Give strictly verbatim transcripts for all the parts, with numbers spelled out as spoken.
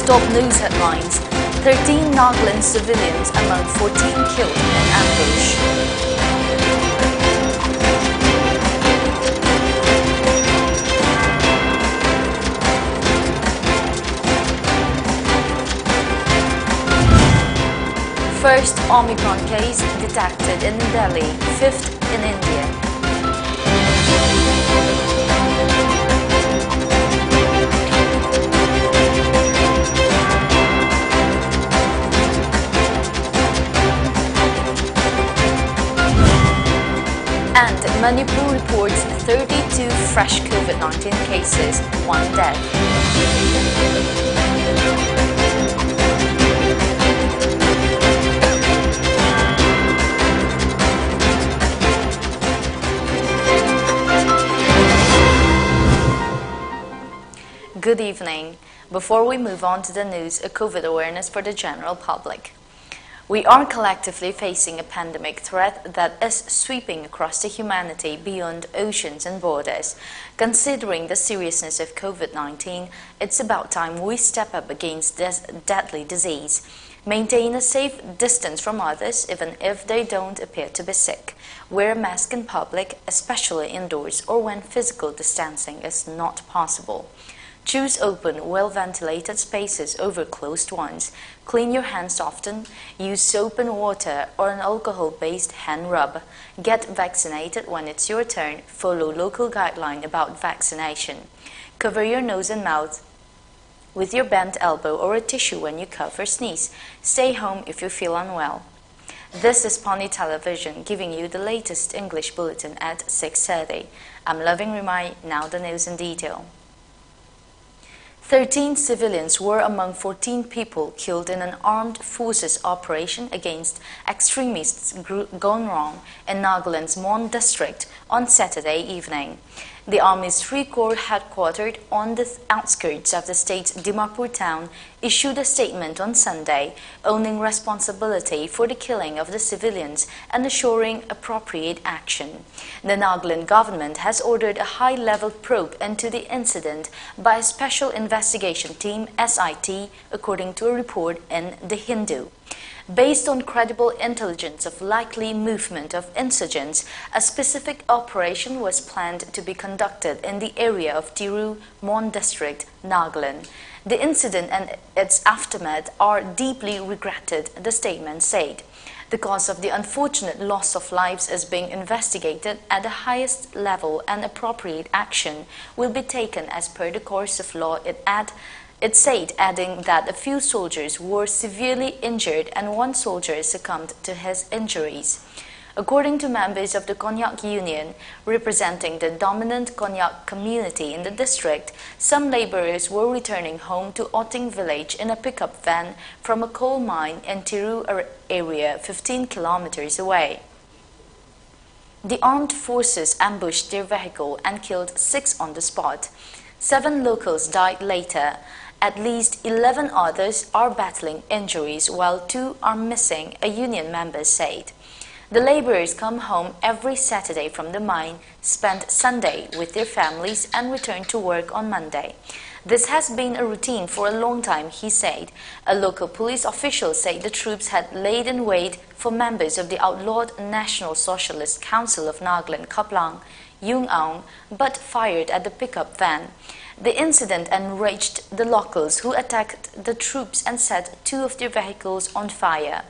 Top news headlines. Thirteen Nagaland civilians among fourteen killed in ambush. First Omicron case detected in Delhi, fifth in India. And Manipur reports thirty-two fresh COVID nineteen cases, one death. Good evening. Before we move on to the news, a COVID awareness for the general public. We are collectively facing a pandemic threat that is sweeping across the humanity beyond oceans and borders. Considering the seriousness of COVID nineteen, it's about time we step up against this deadly disease. Maintain a safe distance from others, even if they don't appear to be sick. Wear a mask in public, especially indoors or when physical distancing is not possible. Choose open, well-ventilated spaces over closed ones. Clean your hands often. Use soap and water or an alcohol-based hand rub. Get vaccinated when it's your turn. Follow local guideline about vaccination. Cover your nose and mouth with your bent elbow or a tissue when you cough or sneeze. Stay home if you feel unwell. This is Pawnee Television giving you the latest English bulletin at six thirty. I'm Loving Rimai, now the news in detail. Thirteen civilians were among fourteen people killed in an armed forces operation against extremists gru- Gonrong in Nagaland's Mon district on Saturday evening. The Army's Three Corps, headquartered on the outskirts of the state's Dimapur town, issued a statement on Sunday owning responsibility for the killing of the civilians and assuring appropriate action. The Nagaland government has ordered a high-level probe into the incident by a special investigation team, S I T, according to a report in The Hindu. Based on credible intelligence of likely movement of insurgents, a specific operation was planned to be conducted in the area of Tiru, Mon District, Nagaland. The incident and its aftermath are deeply regretted, the statement said. The cause of the unfortunate loss of lives is being investigated at the highest level and appropriate action will be taken as per the course of law, it add, it said, adding that a few soldiers were severely injured and one soldier succumbed to his injuries. According to members of the Konyak Union, representing the dominant Konyak community in the district, some laborers were returning home to Oting village in a pickup van from a coal mine in Tiru ar-, area, fifteen kilometers away. The armed forces ambushed their vehicle and killed six on the spot. Seven locals died later. At least eleven others are battling injuries, while two are missing, a union member said. The laborers come home every Saturday from the mine, spend Sunday with their families, and return to work on Monday. This has been a routine for a long time, he said. A local police official said the troops had laid in wait for members of the outlawed National Socialist Council of Nagaland, Khaplang, Yung Aung, but fired at the pickup van. The incident enraged the locals, who attacked the troops and set two of their vehicles on fire.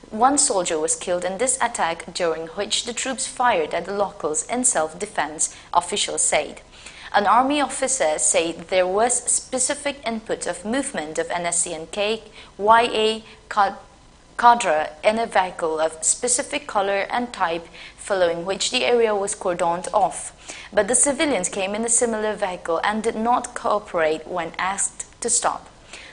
One soldier was killed in this attack, during which the troops fired at the locals in self-defense, officials said. An army officer said there was specific input of movement of N S C N K Y A cad-, cadre in a vehicle of specific color and type, following which the area was cordoned off. But the civilians came in a similar vehicle and did not cooperate when asked to stop.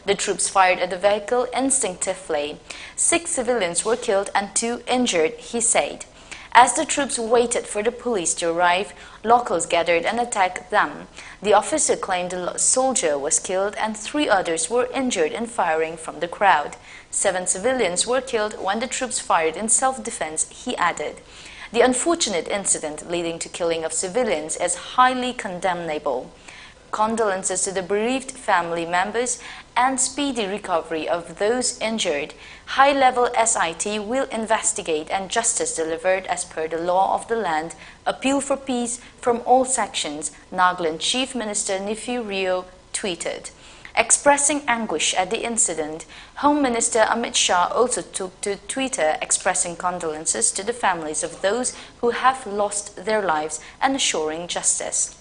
The troops fired at the vehicle instinctively. Six civilians were killed and two injured, he said. As the troops waited for the police to arrive, locals gathered and attacked them. The officer claimed a lo- soldier was killed and three others were injured in firing from the crowd. Seven civilians were killed when the troops fired in self-defense, he added. The unfortunate incident leading to killing of civilians is highly condemnable. Condolences to the bereaved family members and speedy recovery of those injured. High-level S I T will investigate and justice delivered as per the law of the land. Appeal for peace from all sections, Nagaland Chief Minister Neiphiu Rio tweeted. Expressing anguish at the incident, Home Minister Amit Shah also took to Twitter expressing condolences to the families of those who have lost their lives and assuring justice.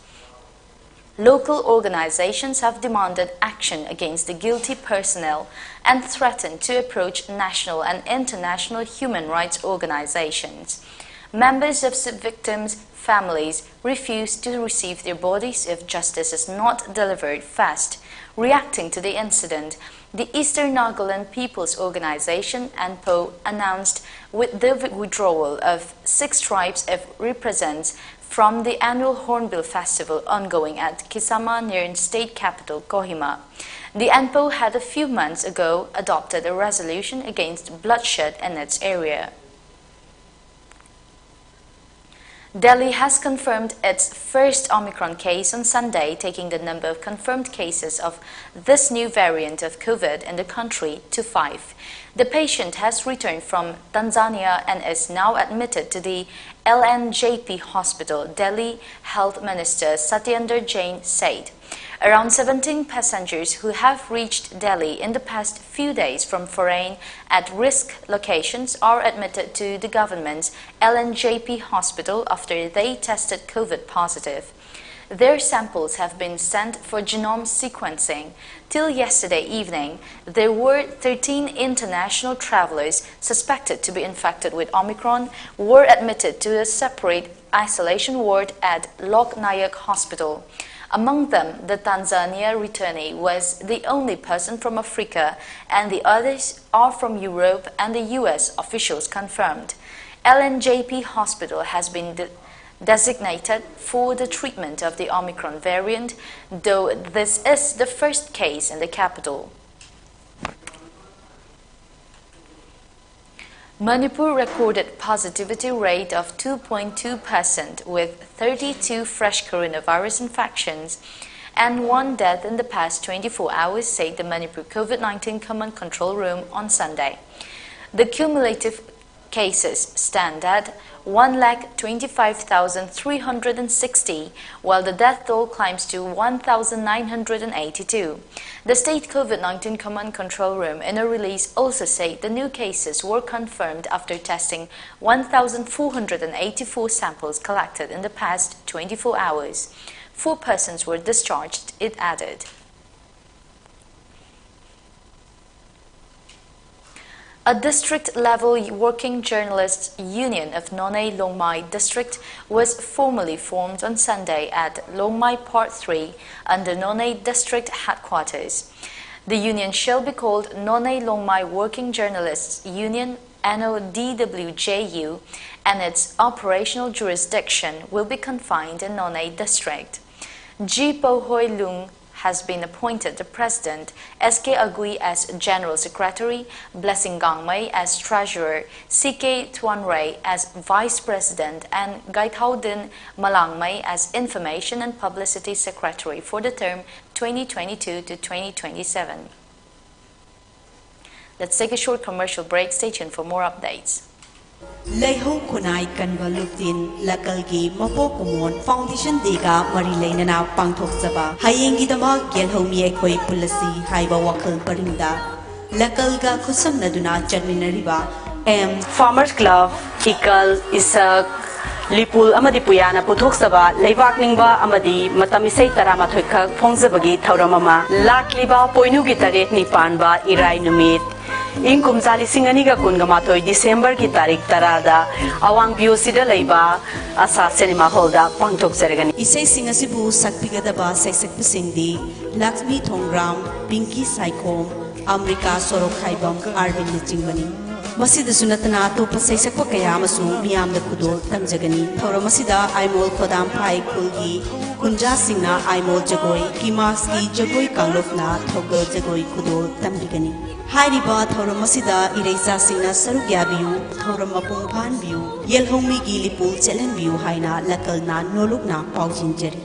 Local organizations have demanded action against the guilty personnel and threatened to approach national and international human rights organizations. Members of the victims' families refuse to receive their bodies if justice is not delivered fast. Reacting to the incident, the Eastern Nagaland People's Organization, ENPO, announced with the withdrawal of six tribes it represents from the annual Hornbill Festival ongoing at Kisama near state capital Kohima. The ENPO had a few months ago adopted a resolution against bloodshed in its area. Delhi has confirmed its first Omicron case on Sunday, taking the number of confirmed cases of this new variant of COVID in the country to five. The patient has returned from Tanzania and is now admitted to the L N J P hospital, Delhi Health Minister Satyendra Jain said. Around seventeen passengers who have reached Delhi in the past few days from foreign at-risk locations are admitted to the government's L N J P hospital after they tested COVID positive. Their samples have been sent for genome sequencing. Till yesterday evening, there were thirteen international travelers suspected to be infected with Omicron were admitted to a separate isolation ward at Lok Nayak Hospital. Among them, the Tanzania returnee was the only person from Africa, and the others are from Europe and the U S, officials confirmed. L N J P hospital has been de- designated for the treatment of the Omicron variant, though this is the first case in the capital. Manipur recorded positivity rate of two point two percent, with thirty-two fresh coronavirus infections and one death in the past twenty-four hours, said the Manipur COVID nineteen Command Control Room on Sunday. The cumulative cases stand at one lakh twenty-five thousand three hundred and sixty, while the death toll climbs to one thousand nine hundred and eighty-two. The state COVID nineteen Command Control Room, in a release, also said the new cases were confirmed after testing one thousand four hundred and eighty-four samples collected in the past twenty-four hours. Four persons were discharged, it added. A district-level working journalists union of Noney Longmai district was formally formed on Sunday at Longmai Part three under Noney district headquarters. The union shall be called Noney Longmai Working Journalists Union, N O D W J U, and its operational jurisdiction will be confined in Noney district. G Pohoi Lung has been appointed the president, S K Agui as general secretary, Blessing Gangmei as treasurer, C K Tuanrei as vice president, and Gaithaudin Malangmei as information and publicity secretary for the term twenty twenty-two to twenty twenty-seven. Let's take a short commercial break. Stay tuned for more updates. ꯂꯩꯍꯧ ꯈꯨꯟꯅꯥꯏ ꯀꯟꯕ ꯂꯨꯞꯇꯤꯟ ꯂꯀꯜꯒꯤ ꯃꯄꯣꯛ ꯀꯨꯝꯑꯣꯟ Foundation Dayꯒ ꯃꯔꯤ ꯂꯩꯅꯅ ꯄꯥꯡꯊꯣꯛꯆꯕ ꯍꯌꯦꯡꯒꯤꯗꯃꯛ ꯌꯦꯜꯍꯧꯃꯤ ꯑꯩꯈꯣꯏ ꯄꯨꯜꯂꯁꯤ ꯍꯥꯏꯕ ꯋꯥꯈꯜ ꯄꯔꯤꯡꯗ ꯂꯀꯜꯒ ꯈꯨꯠꯁꯝꯅꯗꯨꯅ ꯆꯠꯃꯤꯟꯅꯔꯤꯕ M Farmers Club, ꯏꯀꯜ, ꯏꯁꯛ, ꯂꯤꯄꯨꯜ ꯑꯃꯗꯤ ꯄꯨꯌꯥꯅ ꯄꯨꯊꯣꯛꯆꯕ ꯂꯩꯕꯥꯛ ꯅꯤꯡꯕ ꯑꯃꯗꯤ ꯃꯇꯝ ꯏꯁꯩ ꯇꯔꯥꯃꯥꯊꯣꯏ ꯈꯛ ꯐꯣꯡꯖꯕꯒꯤ ꯊꯧꯔꯝ ꯑꯃ ꯂꯥꯛꯂꯤꯕ ꯄꯣꯏꯅꯨꯒꯤ ꯇꯔꯦꯠꯅꯤ ꯄꯥꯟꯕ ꯏꯔꯥꯏ ꯅꯨꯃꯤꯠ ꯏꯪ ꯀꯨꯝꯖꯥ ꯂꯤꯁꯤꯡ ꯑꯅꯤꯒ ꯀꯨꯟꯒ ꯃꯥꯊꯣꯏ ꯗꯤꯁꯦꯝꯕꯔꯒꯤ ꯇꯥꯔꯤꯛ ꯇꯔꯥꯗ ꯑꯋꯥꯡ ꯕꯤꯌꯣꯁꯤꯗ ꯂꯩꯕ ꯑꯁꯥ ꯁꯤꯅꯦꯃꯥ ꯍꯣꯜꯗ ꯄꯥꯡꯊꯣꯛꯆꯔꯒꯅꯤ꯫ ꯏꯁꯩꯁꯤꯡ ꯑꯁꯤꯕꯨ ꯁꯛꯄꯤꯒꯗꯕ ꯁꯩꯁꯛꯄꯁꯤꯡꯗꯤ ꯂꯛꯁꯃꯤ ꯊꯣꯡꯒ꯭ꯔꯥꯝ, ꯄꯤꯡꯀꯤ ꯁꯥꯏꯈꯣꯝ, ꯑꯃ꯭ꯔꯤꯀꯥ ꯁꯣꯔꯣꯛꯈꯥꯏꯕꯝ, ꯑꯥꯔꯕꯤꯟꯅꯆꯤꯡꯕꯅꯤ꯫ ꯃꯁꯤꯗꯁꯨ ꯅꯠꯇꯅ ꯑꯇꯣꯞꯄ ꯁꯩꯁꯛꯄ ꯀꯌꯥ ꯑꯃꯁꯨ ꯃꯤꯌꯥꯝꯗ ꯈꯨꯗꯣꯜ ꯇꯝꯖꯒꯅꯤ꯫ ꯊꯧꯔꯝ ꯑꯁꯤꯗ ꯑꯥꯏꯃꯣꯜ ꯈꯣꯗꯥꯝꯐꯥꯏ ꯈꯨꯜꯒꯤ ꯈꯨꯟꯖꯥꯁꯤꯡꯅ ꯑꯥꯏꯃꯣꯜ ꯖꯒꯣꯏ, ꯀꯤꯃꯥꯁꯀꯤ ꯖꯒꯣꯏ ꯀꯥꯡꯂꯨꯞꯅ ꯊꯧꯒꯜ ꯖꯒꯣꯏ ꯈꯨꯗꯣꯜ ꯇꯝꯕꯤꯒꯅꯤ꯫ ꯍꯥꯏꯔꯤꯕ ꯊꯧꯔꯝ ꯑꯁꯤꯗ ꯏꯔꯩꯆꯥꯁꯤꯡꯅ ꯁꯔꯨꯛ ꯌꯥꯕꯤꯌꯨ, ꯊꯧꯔꯝ ꯃꯄꯨꯡ ꯐꯥꯍꯟꯕꯤꯌꯨ, ꯌꯦꯜꯍꯧꯃꯤꯒꯤ ꯂꯤꯄꯨ ꯆꯦꯜꯍꯟꯕꯤꯌꯨ ꯍꯥꯏꯅ ꯂꯀꯜꯅ ꯅꯣꯂꯨꯛꯅ ꯄꯥꯎꯖꯤꯟꯖꯔꯤ꯫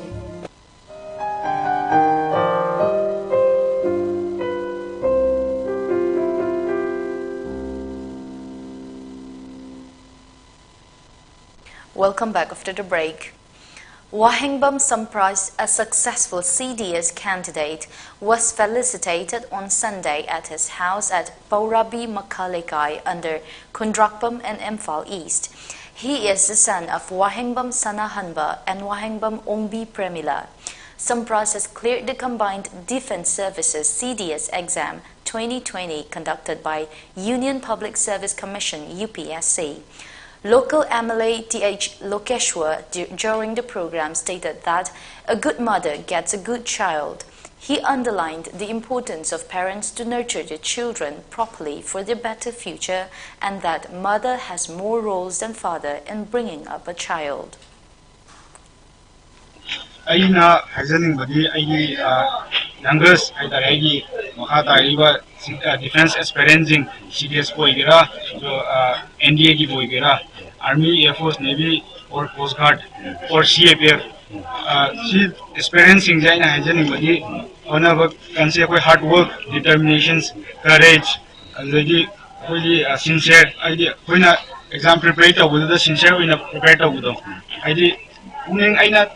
Welcome back after the break. Wahengbam Sampras, a successful C D S candidate, was felicitated on Sunday at his house at Paurabi Makha Lekai under Khundrakpam in Imphal East. He is the son of Wahengbam Sanahanba and Wahengbam Ongbi Premila. Sampras has cleared the Combined Defense Services C D S exam twenty twenty conducted by Union Public Service Commission, U P S C. Local M L A T H Lokeshwar, du- during the program, stated that a good mother gets a good child. He underlined the importance of parents to nurture their children properly for their better future, and that mother has more roles than father in bringing up a child. ꯑꯩꯅ ꯍꯥꯏꯖꯅꯤꯡꯕꯗꯤ ꯑꯩꯒꯤ ꯌꯪꯒꯔꯁ ꯍꯥꯏꯇꯥꯔꯦ, ꯑꯩꯒꯤ ꯃꯈꯥ ꯇꯥꯔꯛꯏꯕ defence ꯑꯦꯁꯄꯤꯔꯦꯟꯁꯤꯡ, ꯁꯤ ꯗꯤ ꯑꯦꯁꯄꯨ ꯑꯣꯏꯒꯦꯔꯥ, and D ꯑꯦꯒꯤꯕꯨ ꯑꯣꯏꯒꯦꯔꯥ, army, air force, navy, or coast guard, or C A P F, ꯁꯤ ꯑꯦꯛꯁꯄꯤꯔꯦꯟꯁꯁꯤꯡꯁꯦ ꯑꯩꯅ ꯍꯥꯏꯖꯅꯤꯡꯕꯗꯤ ꯍꯣꯠꯅꯕ ꯀꯟꯁꯦ ꯑꯩꯈꯣꯏ ꯍꯥꯔꯗ ꯋꯥꯔꯛ, ꯗꯤꯇꯔꯃꯤꯅꯦꯁꯟ, ꯀꯔꯦꯖ, ꯑꯗꯨꯗꯒꯤ ꯑꯩꯈꯣꯏꯒꯤ ꯁꯤꯟꯁꯤꯌꯔ, ꯍꯥꯏꯗꯤ ꯑꯩꯈꯣꯏꯅ ꯑꯦꯛꯖꯥꯝ ꯄ꯭ꯔꯤꯄꯦꯌꯔ ꯇꯧꯕꯗꯨꯗ ꯁꯤꯟꯁꯤꯌꯔ ꯑꯣꯏꯅ ꯄ꯭ꯔꯤꯄꯦꯌꯔ ꯇꯧꯕꯗꯣ, ꯍꯥꯏꯗꯤ ꯄꯨꯛꯅꯤꯡ ꯑꯩꯅ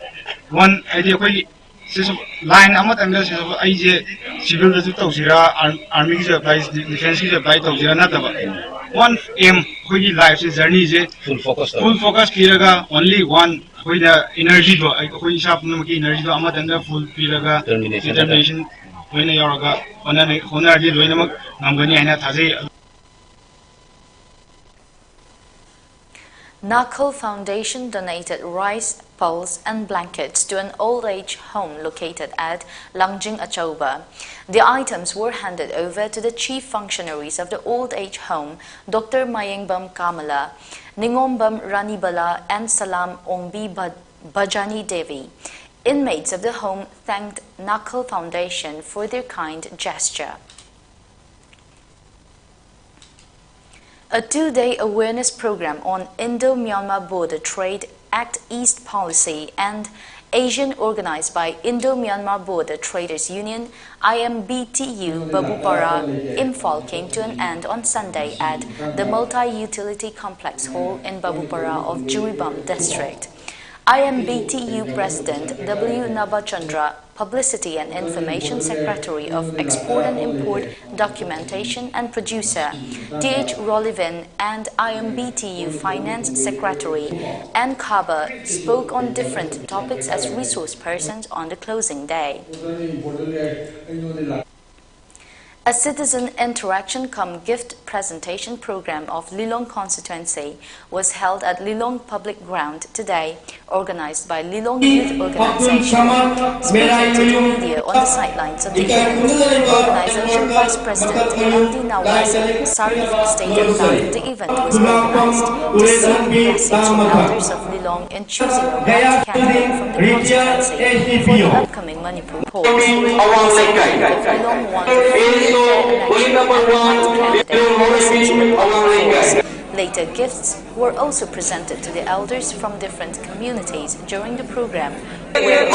ꯋꯥꯟ ꯍꯥꯏꯗꯤ ꯑꯩꯈꯣꯏꯒꯤ ꯁꯤꯁꯨ ꯂꯥꯏꯟ ꯑꯃꯇꯪꯗ ꯁꯤꯁꯨ ꯑꯩꯁꯦ ꯁꯤꯚꯤꯜꯗꯁꯨ ꯇꯧꯁꯤꯔꯥ, ꯑꯥꯔꯃꯤꯒꯤꯁꯨ ꯑꯦꯄ꯭ꯂꯥꯏ, ꯗꯤꯐꯦꯟꯁꯀꯤꯁꯨ ꯑꯦꯄ꯭ꯂꯥꯏ ꯇꯧꯁꯤꯔꯥ ꯅꯠꯇꯕ, ꯋꯥꯟ ꯑꯦꯝ, ꯑꯩꯈꯣꯏꯒꯤ ꯂꯥꯏꯐꯁꯦ, ꯖꯔꯅꯤꯁꯦ ꯐꯨꯜ ꯐꯣꯀꯁ ꯐꯨꯜ ꯐꯣꯀꯁ ꯄꯤꯔꯒ ꯑꯣꯟꯂꯤ ꯋꯥꯟ ꯑꯩꯈꯣꯏꯅ ꯏꯅꯔꯖꯤꯗꯣ, ꯑꯩꯈꯣꯏ ꯏꯁꯥ ꯄꯨꯝꯅꯃꯛꯀꯤ ꯏꯅꯔꯖꯤꯗꯣ ꯑꯃꯇꯪꯗ ꯐꯨꯜ ꯄꯤꯔꯒ Determination ꯗꯤꯇꯔꯃꯤꯅꯦꯁꯟ ꯂꯣꯏꯅ ꯌꯥꯎꯔꯒ ꯍꯣꯠꯅꯔꯗꯤ ꯂꯣꯏꯅꯃꯛ ꯉꯝꯒꯅꯤ ꯍꯥꯏꯅ ꯊꯥꯖꯩ꯫ Nakhal Foundation donated rice, pulse, and blankets to an old age home located at Langjing Achauba. The items were handed over to the chief functionaries of the old age home, Doctor Mayengbam Kamala, Ningombam Ranibala, and Salam Ongbi Bhajani Devi. Inmates of the home thanked Nakhal Foundation for their kind gesture. A two-day awareness program on Indo-Myanmar Border Trade, Act East Policy and Asian, organized by Indo-Myanmar Border Traders Union, I M B T U, Babupara, Imphal, came to an end on Sunday at the Multi-Utility Complex Hall in Babupara of Jiribam District. I M B T U President W Nabachandra, Publicity and Information Secretary of Export and Import, Documentation and Producer, T H Rolivin, and I M B T U Finance Secretary N Khaba spoke on different topics as resource persons on the closing day. A citizen interaction cum gift presentation program of Lilong constituency was held at Lilong Public Ground today, organized by Lilong Youth Organization. Speaking to the media on the sidelines of the event, organization Vice President L D Nawas Sarif stated that the event was organized to seek the blessings from elders of Lilong in choosing a right candidate from the constituency for the upcoming Manipur polls. Lilong won the free, fair and accurate candidate. Later, gifts were also presented to the elders from different communities during the program, where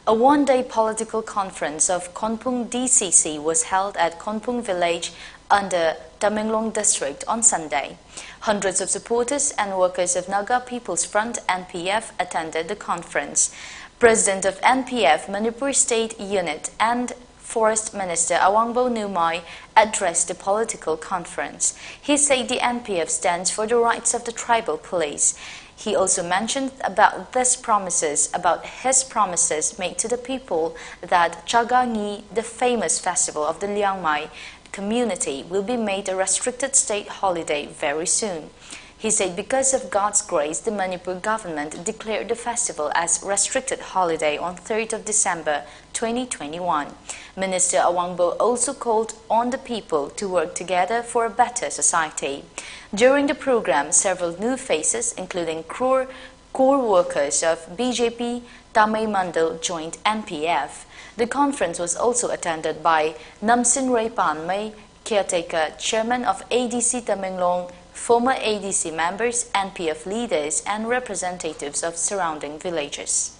a one-day political conference of Konpung D C C was held at Konpung village under Tamenglong district on Sunday. Hundreds of supporters and workers of Naga People's Front, N P F, attended the conference. President of N P F Manipur State Unit and Forest Minister Awangbo Numai addressed the political conference. He said the N P F stands for the rights of the tribal police. He also mentioned about this promises, about his promises made to the people that Chaga Ngi, the famous festival of the Liangmai, community will be made a restricted state holiday very soon. He said because of God's grace, the Manipur government declared the festival as restricted holiday on third of December twenty twenty-one. Minister Awangbo also called on the people to work together for a better society. During the program, several new faces, including core, core workers of B J P Tamei Mandal, joined N P F. The conference was also attended by Namsin Rey Panmei, caretaker chairman of A D C Tamenglong, former A D C members, N P F leaders, and representatives of surrounding villages.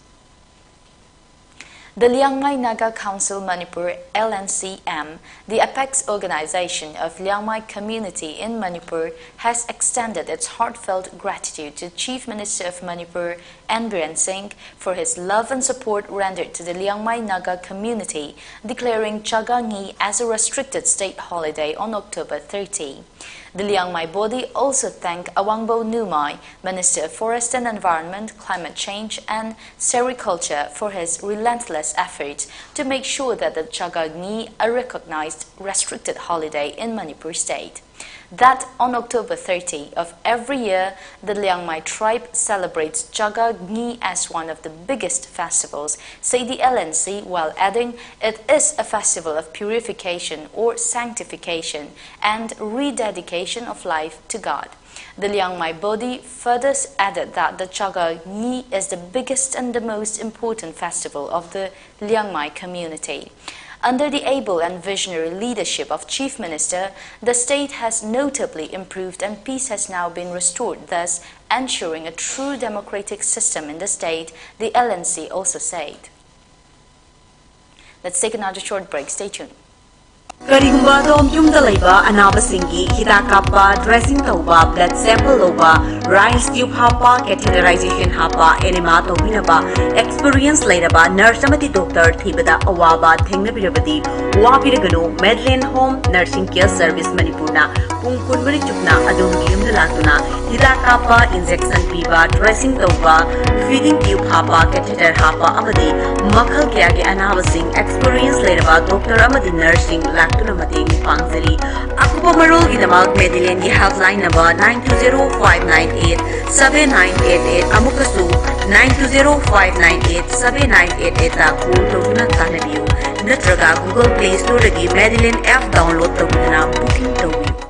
The Liangmai Naga Council Manipur, L N C M, the apex organization of Liangmai community in Manipur, has extended its heartfelt gratitude to Chief Minister of Manipur, N Biren Singh, for his love and support rendered to the Liangmai Naga community, declaring Chaga Ngi as a restricted state holiday on October thirty. The Liangmai body also thanked Awangbo Numai, Minister of Forest and Environment, Climate Change and Sericulture, for his relentless efforts to make sure that the Chaga Ngi a recognized restricted holiday in Manipur state. That on October thirty of every year, the Liangmai tribe celebrates Chaga Ngi as one of the biggest festivals, say the L N C, while adding, "It is a festival of purification or sanctification and rededication of life to God." The Liangmai body further added that the Chaga Ngi is the biggest and the most important festival of the Liangmai community. Under the able and visionary leadership of Chief Minister, the state has notably improved and peace has now been restored, thus ensuring a true democratic system in the state, the L N C also said. Let's take another short break. Stay tuned. ꯀꯔꯤꯒꯨꯝꯕ ꯑꯗꯣꯝ ꯌꯨꯝꯗ ꯂꯩꯕ ꯑꯅꯥꯕꯁꯤꯡꯒꯤ ꯍꯤꯗꯥꯛ ꯀꯥꯞꯄ, dressing ꯇꯧꯕ, blood sample ꯂꯧꯕ, rice ꯇ꯭ꯌꯨꯕ ꯍꯥꯞꯄ, catheterization ꯍꯥꯞꯄ, enema ꯇꯧꯕꯤꯅꯕ experience ꯂꯩꯔꯕ nurse ꯑꯃꯗꯤ doctor ꯊꯤꯕꯗ ꯑꯋꯥꯕ ꯊꯦꯡꯅꯕꯤꯔꯕꯗꯤ, ꯋꯥꯕꯤꯔꯒꯅꯨ꯫ Medland Home Nursing Care Service ꯃꯅꯤꯄꯨꯔꯅ ꯄꯨꯡ ꯀꯨꯟꯃꯔꯤ ꯆꯨꯞꯅ ꯑꯗꯣꯝꯒꯤ ꯌꯨꯝꯗ ꯂꯥꯛꯇꯨꯅ ꯍꯤꯗꯥꯛ ꯍꯥꯞꯄ, injection ꯄꯤꯕ, dressing ꯇꯧꯕ, feeding tube ꯍꯥꯞꯄ, catheter ꯍꯥꯞꯄ ꯑꯃꯗꯤ ꯃꯈꯜ ꯀꯌꯥꯒꯤ ꯑꯅꯥꯕꯁꯤꯡ experience ꯂꯩꯔꯕ doctor ꯑꯃꯗꯤ nurseꯁꯤꯡ ꯂꯥꯛꯇꯨꯅ ꯃꯇꯦꯡ ꯄꯥꯡꯖꯔꯤ꯫ ꯑꯀꯨꯞꯄ ꯃꯔꯣꯜꯒꯤꯗꯃꯛ Medilinꯒꯤ helpline number nine two zero five nine eight seven nine eight eight, ꯑꯃꯨꯛꯀꯁꯨ nine two zero five nine eight seven nine eight eight call ꯇꯧꯗꯨꯅ ꯇꯥꯟꯅꯕꯤꯌꯨ, ꯅꯠꯇ꯭ꯔꯒ Google Play Storeꯗꯒꯤ Medilin app download ꯇꯧꯗꯨꯅ booking ꯇꯧꯕꯤꯌꯨ꯫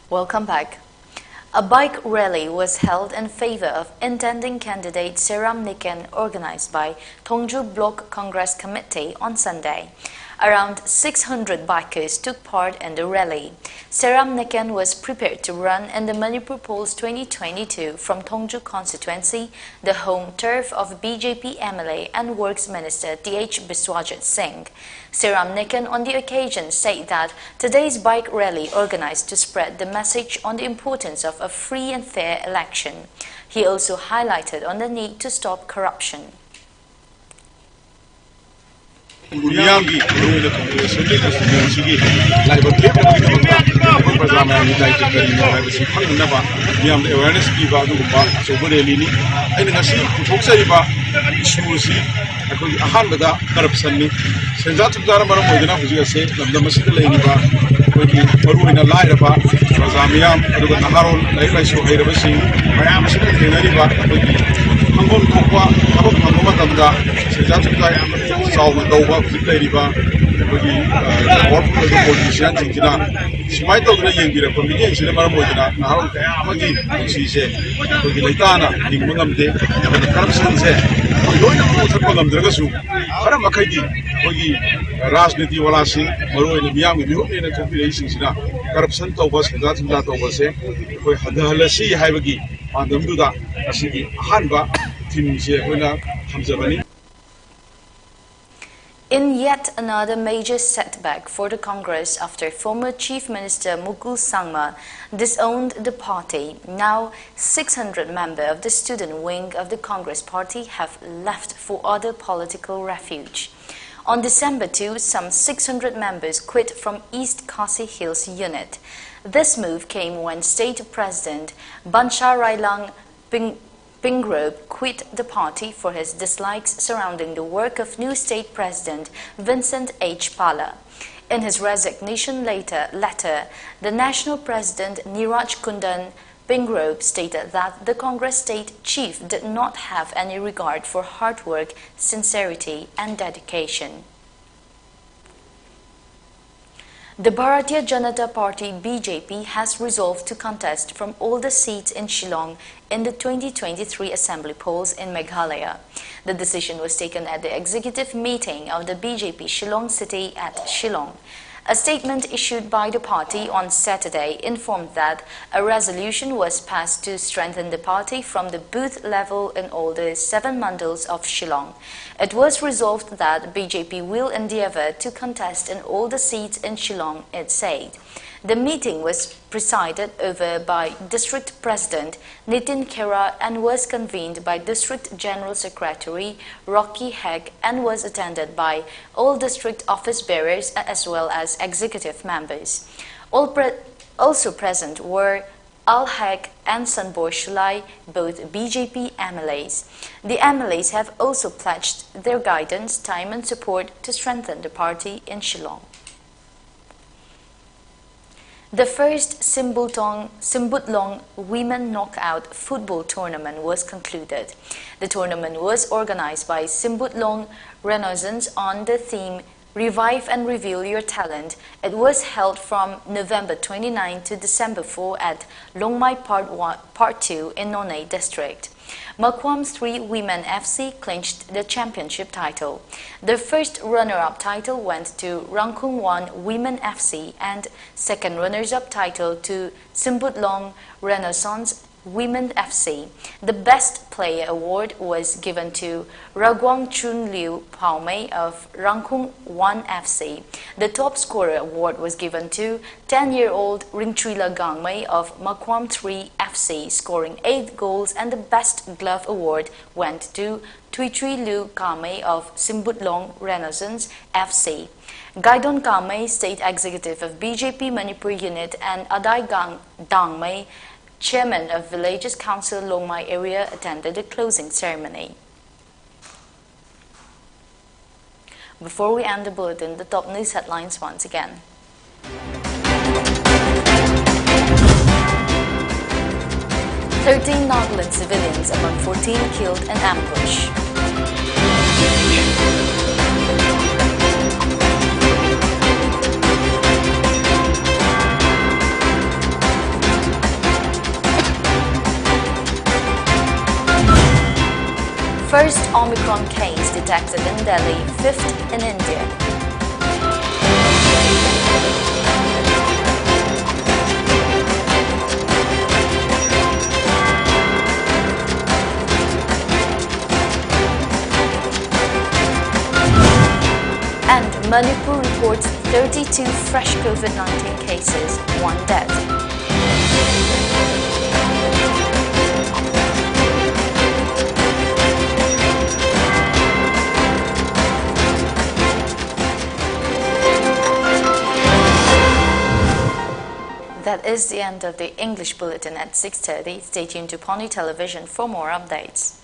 Welcome back. A bike rally was held in favor of intending candidate Seram Niken, organized by Thongju Block Congress Committee on Sunday. Around six hundred bikers took part in the rally. Seram Niken was prepared to run in the Manipur Polls twenty twenty-two from Thongju constituency, the home turf of B J P M L A and Works Minister T H Biswajit Singh. Seram Niken on the occasion said that today's bike rally organized to spread the message on the importance of a free and fair election. He also highlighted on the need to stop corruption. ꯃꯤꯌꯥꯝꯒꯤ ꯃꯔꯨꯑꯣꯏꯅ ꯀꯪꯒ꯭ꯔꯦꯁ ꯑꯃꯗꯤ ꯀꯣꯟꯁꯇꯤꯇ꯭ꯌꯨꯟꯁꯤꯒꯤ ꯂꯥꯏꯕꯛ ꯂꯦꯞꯅꯕꯒꯤꯗꯃꯛꯇ ꯑꯩꯈꯣꯏ ꯄ꯭ꯔꯖꯥ ꯃꯌꯥꯝꯒꯤ ꯗꯥꯏꯇ꯭ꯋ ꯀꯔꯤꯅꯣ ꯍꯥꯏꯕꯁꯤ ꯈꯪꯅꯅꯕ ꯃꯤꯌꯥꯝꯗ ꯑꯦꯋꯦꯌꯔꯅꯦꯁ ꯄꯤꯕ ꯑꯗꯨꯒꯨꯝꯕ ꯑꯆꯧꯕ ꯔꯦꯂꯤꯅꯤ꯫ ꯑꯩꯅ ꯉꯁꯤ ꯄꯨꯊꯣꯛꯆꯔꯤꯕ ꯏꯁꯨ ꯑꯁꯤ ꯑꯩꯈꯣꯏꯒꯤ ꯑꯍꯥꯟꯕꯗ ꯀꯔꯞꯁꯟꯅꯤ꯫ ꯁꯦꯟꯖꯥ ꯊꯨꯝꯖꯥꯅ ꯃꯔꯝ ꯑꯣꯏꯗꯨꯅ ꯍꯧꯖꯤꯛ ꯑꯁꯤ ꯂꯝꯗꯝ ꯑꯁꯤꯗ ꯂꯩꯔꯤꯕ ꯑꯩꯈꯣꯏꯒꯤ ꯃꯔꯨꯑꯣꯏꯅ ꯂꯥꯏꯔꯕ ꯄ꯭ꯔꯖꯥ ꯃꯤꯌꯥꯝ ꯑꯗꯨꯒ ꯅꯍꯥꯔꯣꯜ ꯂꯥꯏꯔꯤꯛ ꯂꯥꯏꯁꯨ ꯍꯩꯔꯕꯁꯤꯡ ꯃꯌꯥꯝ ꯑꯁꯤꯅ ꯊꯦꯡꯅꯔꯤꯕ ꯑꯩꯈꯣꯏꯒꯤ ꯐꯪꯐꯝ ꯊꯣꯛꯄ ꯊꯕꯛ ꯐꯪꯕ ꯃꯇꯝꯗ ꯁꯦꯟꯖꯥ ꯊꯨꯝꯖꯥ ꯌꯥꯝꯅ ꯆꯥꯎꯅ ꯇꯧꯕ ꯍꯧꯖꯤꯛ ꯂꯩꯔꯤꯕ ꯑꯩꯈꯣꯏꯒꯤ ꯄꯣꯂꯤꯇꯤꯁꯤꯌꯥꯟꯁꯤꯡꯁꯤꯅ ꯁꯨꯃꯥꯏꯅ ꯇꯧꯗꯅ ꯌꯦꯡꯕꯤꯔꯛꯄ ꯃꯤꯠꯌꯦꯡꯁꯤꯅ ꯃꯔꯝ ꯑꯣꯏꯗꯨꯅ ꯅꯍꯥꯔꯣꯜ ꯀꯌꯥ ꯑꯃꯒꯤ ꯄꯨꯟꯁꯤꯁꯦ ꯑꯩꯈꯣꯏꯒꯤ ꯂꯩꯇꯥꯅ ꯍꯤꯡꯕ ꯉꯝꯗꯦ꯫ ꯑꯗꯨꯅ ꯀꯔꯞꯁꯟꯁꯦ ꯑꯩꯈꯣꯏ ꯂꯣꯏꯅ ꯃꯨꯊꯠꯄ ꯉꯝꯗ꯭ꯔꯒꯁꯨ ꯈꯔ ꯃꯈꯩꯗꯤ ꯑꯩꯈꯣꯏꯒꯤ ꯔꯥꯖꯅꯤꯇꯤ ꯋꯥꯂꯥꯁꯤꯡ ꯃꯔꯨꯑꯣꯏꯅ ꯃꯤꯌꯥꯝꯒꯤ ꯃꯤꯍꯨꯠꯅꯦꯅ ꯊꯣꯛꯄꯤꯔꯛꯏꯁꯤꯡꯁꯤꯅ ꯀꯔꯞꯁꯟ ꯇꯧꯕ ꯁꯦꯟꯖꯥ ꯊꯨꯝꯖꯥ ꯇꯧꯕꯁꯦ ꯑꯩꯈꯣꯏ ꯍꯟꯊꯍꯜꯂꯁꯤ ꯍꯥꯏꯕꯒꯤ ꯄꯥꯟꯗꯝꯗꯨꯗ ꯉꯁꯤꯒꯤ ꯑꯍꯥꯟꯕ ꯊꯤꯝꯁꯦ ꯑꯩꯈꯣꯏꯅ ꯊꯝꯖꯕꯅꯤ꯫ In yet another major setback for the Congress after former Chief Minister Mukul Sangma disowned the party, now six hundred members of the student wing of the Congress party have left for other political refuge. On December two, some six hundred members quit from East Khasi Hills unit. This move came when State President Bansha Railang Ping Pingrope quit the party for his dislikes surrounding the work of new state president Vincent H. Pala. In his resignation letter, letter, the national president Niraj Kundan Pingrope stated that the Congress state chief did not have any regard for hard work, sincerity, and dedication. The Bharatiya Janata Party, B J P, has resolved to contest from all the seats in Shillong in the twenty twenty-three assembly polls in Meghalaya. The decision was taken at the executive meeting of the B J P Shillong City at Shillong. A statement issued by the party on Saturday informed that a resolution was passed to strengthen the party from the booth level in all the seven mandals of Shillong. It was resolved that B J P will endeavor to contest in all the seats in Shillong, it said. The meeting was presided over by District President Nitin Khera and was convened by District General Secretary Rocky Hegg and was attended by all district office bearers as well as executive members. All pre- also present were Al Haq and Sanbor Shalai, both B J P M L As. The M L As have also pledged their guidance, time and support to strengthen the party in Shillong. The first Simbutong, Simbutlong Women Knockout Football Tournament was concluded. The tournament was organized by Simbutlong Renaissance on the theme Revive and Reveal Your Talent. It was held from November twenty-nine to December four at Longmai Part one, Part two in Noney District. Makwam three Women F C clinched the championship title. The first runner-up title went to Rangkhung one Women F C and second runners-up title to Simbutlong Renaissance Women F C. The Best Player Award was given to Ragwang Chun Liu Paomei of Rangkhung One F C. The Top Scorer Award was given to ten-year-old Ringchuila Gangmei of Makwam Three F C, scoring eight goals, and the Best Glove Award went to Tuichui Liu Kamei of Simbutlong Renaissance F C. Gaidon Kamei, State Executive of B J P Manipur Unit, and Adai Gang Dangmei, Chairman of Villages Council Longmai Area, attended the closing ceremony. Before we end the bulletin, the top news headlines once again. Thirteen Nagaland civilians among fourteen killed in ambush. First Omicron case detected in Delhi, fifth in India. And Manipur reports thirty-two fresh COVID nineteen cases, one death. That is the end of the English bulletin at six thirty. Stay tuned to Pawnee Television for more updates.